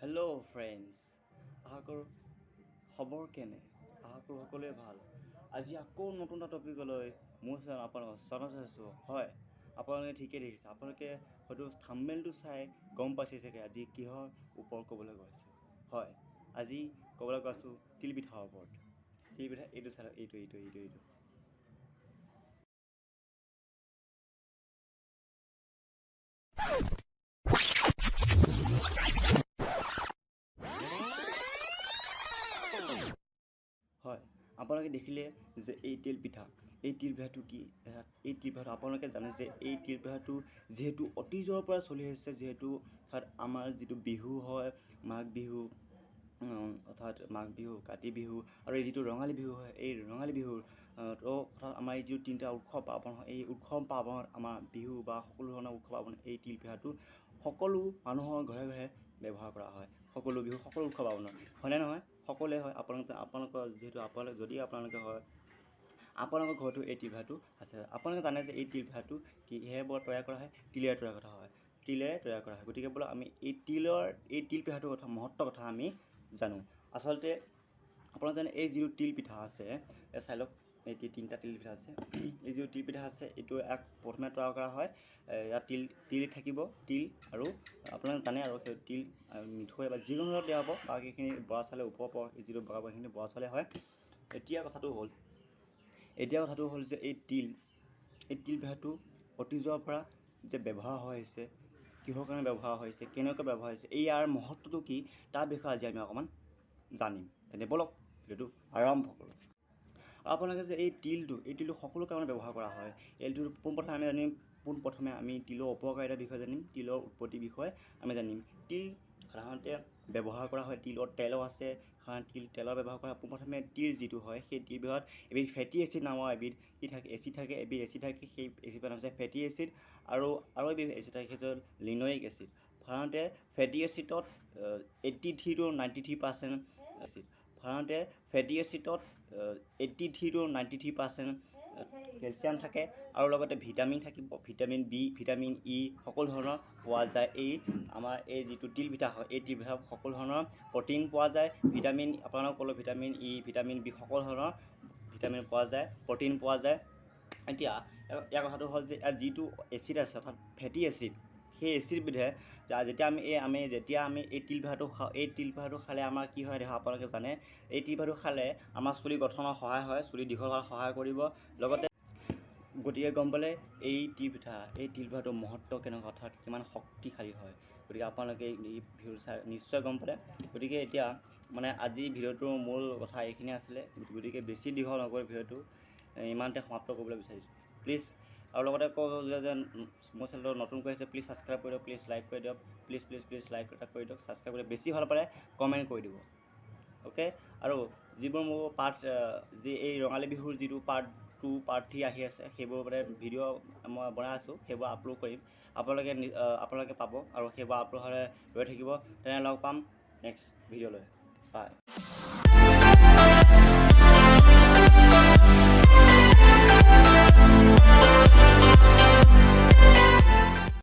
Hello' friends, আশা কৰোঁ খবৰ কেনে? আশা কৰোঁ সকলোৱে ভাল। আজি আকৌ নতুন এটা টপিকলৈ মোৰ চেনেল আপোনালোকক স্বাগত জনাইছোঁ। হয়, আপোনালোকে ঠিকেই দেখিছে। আপোনালোকে হয়তো থাম্বনেইলটো চাই গম পাইছে চাগে আজি কিহৰ ওপৰত ক'বলৈ গৈ আছোঁ। হয়, আজি ক'বলৈ গৈ আছোঁ তিলপিঠাৰ ওপৰত। তিলপিঠা এইটো চাই, এইটো এইটো এইটো এইটো। হয়, আপোনালোকে দেখিলে যে এই তিলপিঠা, এই তিলপিঠাটো কি? এই তিলপিঠাটো আপোনালোকে জানে যে এই তিলপিঠাটো যিহেতু অতীজৰ পৰা চলি আহিছে, যিহেতু অৰ্থাৎ আমাৰ যিটো বিহু হয়, মাঘ বিহু, অৰ্থাৎ মাঘ বিহু, কাতি বিহু আৰু এই যিটো ৰঙালী বিহু হয়, এই ৰঙালী বিহুৰ তো অৰ্থাৎ আমাৰ এই যিটো তিনিটা উৎসৱ পাৰ্বণ হয়, এই উৎসৱ পাৰ্বণত আমাৰ বিহু বা সকলো ধৰণৰ উৎসৱ পাৰ্বণ এই তিলপিঠাটো সকলো মানুহৰ ঘৰে ঘৰে ব্যৱহাৰ কৰা হয়। সকলো বিহু, সকলো উৎসৱ পাৰ্বণত, হয়নে নহয়? সকলোৱে হয়। আপোনালোকৰ যিহেতু আপোনালোক যদি আপোনালোকে হয়, আপোনালোকৰ ঘৰতো এই তিলপিঠাটো আছে। আপোনালোকে জানে যে এই তিলপিঠাটো কিহেৰে বৰ তৈয়াৰ কৰা হয়? তিলেৰে তৈয়াৰ কৰা হয়, তিলেৰে তৈয়াৰ কৰা হয়। গতিকে বোলো আমি এই তিলৰ এই তিলপিঠাটোৰ কথা, মহত্বৰ কথা আমি জানো। আচলতে আপোনালোকে জানে এই যিটো তিলপিঠা আছে, এই চাই লওক, এই তিনিটা তিলপিঠা আছে। এই যিটো তিলপিঠা আছে, এইটো এক প্ৰথমে তৈয়াৰ কৰা হয়। ইয়াত তিল তিল থাকিব, তিল আৰু আপোনালোকে জানে আৰু সেই তিল মিঠৈ বা যিকোনো ধৰণৰ দিয়া হ'ব। বাকীখিনি বৰা চাউলে ওপৰ পৰ এই যিটো বগা সেইখিনি বৰা চাউলে হয়। এতিয়া কথাটো হ'ল যে এই তিলপিঠাটো অতীজৰ পৰা যে ব্যৱহাৰ হৈ আহিছে, কিহৰ কাৰণে ব্যৱহাৰ হৈছে, কেনেকৈ ব্যৱহাৰ হৈছে, এই ইয়াৰ মহত্বটো কি, তাৰ বিষয়ে আজি আমি অকণমান জানিম। তেন্তে ব'লক, ভিডিঅ'টো আৰম্ভ কৰোঁ। আৰু আপোনালোকে যে এই তিলটো সকলো কাৰণত ব্যৱহাৰ কৰা হয়। এইটো পোনপ্ৰথমে আমি জানিম, পোনপ্ৰথমে আমি তিলৰ উপকাৰিতাৰ বিষয়ে জানিম, তিলৰ উৎপত্তিৰ বিষয়ে আমি জানিম। তিল সাধাৰণতে ব্যৱহাৰ কৰা হয়, তিলৰ তেলো আছে। সাধাৰণতে তিল তেলৰ ব্যৱহাৰ কৰা হয়। পোনপ্ৰথমে তিল যিটো হয়, সেই তিলবিধত এবিধ ফেটি এচিড নামৰ এবিধ কি থাকে, এচিড থাকে, এবিধ এচিড থাকে। সেই এচিডৰ নাম হৈছে ফেটি এচিড। আৰু আৰু এবিধ এচিড থাকে, সেইটো হ'ল লিনয়িক এচিড। সাধাৰণতে ফেটি এচিডত 83 to 93% acid, সাধাৰণতে ফেটি এচিডত 83 to 93% calcium থাকে আৰু লগতে ভিটামিন থাকিব, ভিটামিন বি, ভিটামিন ই সকলো ধৰণৰ পোৱা যায়। এই আমাৰ এই যিটো তিলপিঠা হয়, এই তিলপিঠা সকলো ধৰণৰ প্ৰ'টিন পোৱা যায়, ভিটামিন, আপোনালোক ক'লোঁ ভিটামিন ই, ভিটামিন বি, সকলো ধৰণৰ ভিটামিন পোৱা যায়, প্ৰ'টিন পোৱা যায়। এতিয়া ইয়াৰ কথাটো হ'ল যে ইয়াত যিটো এচিড আছে, অৰ্থাৎ ফেটি এচিড, সেই এচিডবিধে যেতিয়া আমি এই তিলপিঠাটো খাওঁ, এই তিলপিঠাটো খালে আমাৰ কি হয় দেখা আপোনালোকে জানে। এই তিলপিঠাটো খালে আমাৰ চুলি গঠনত সহায় হয়, চুলি দীঘল হোৱাত সহায় কৰিব লগতে। গতিকে গম পালে এই তিলপিঠাটোৰ মহত্ব কেনেকুৱা, অৰ্থাৎ কিমান শক্তিশালী হয়। গতিকে আপোনালোকে এই ভিডিঅ'টো চাই নিশ্চয় গম পালে। গতিকে এতিয়া মানে আজি ভিডিঅ'টোৰ মূল কথা এইখিনিয়ে আছিলে। গতিকে বেছি দীঘল নকৰি ভিডিঅ'টো ইমানতে সমাপ্ত কৰিবলৈ বিচাৰিছোঁ। প্লিজ, আৰু লগতে কওঁ যে মোৰ চেনেলটো নতুনকৈ আহিছে, প্লিজ ছাবস্ক্ৰাইব কৰি দিয়ক, প্লিজ লাইক কৰি দিয়ক, প্লিজ প্লিজ প্লিজ লাইক এটা কৰি দিয়ক, ছাবস্ক্ৰাইব কৰি বেছি ভাল পালে কমেণ্ট কৰি দিব, অ'কে। আৰু যিবোৰ মোৰ পাৰ্ট, যি এই ৰঙালী বিহুৰ যিটো পাৰ্ট 2, পাৰ্ট 3 আহি আছে, সেইবোৰ মানে ভিডিঅ' মই বনাই আছোঁ, সেইবোৰ আপলোড কৰিম। আপোনালোকে পাব আৰু সেইবোৰ আপলোড হ'লে ৰৈ থাকিব। তেনে লগ পাম নেক্সট ভিডিঅ'লৈ। বাই।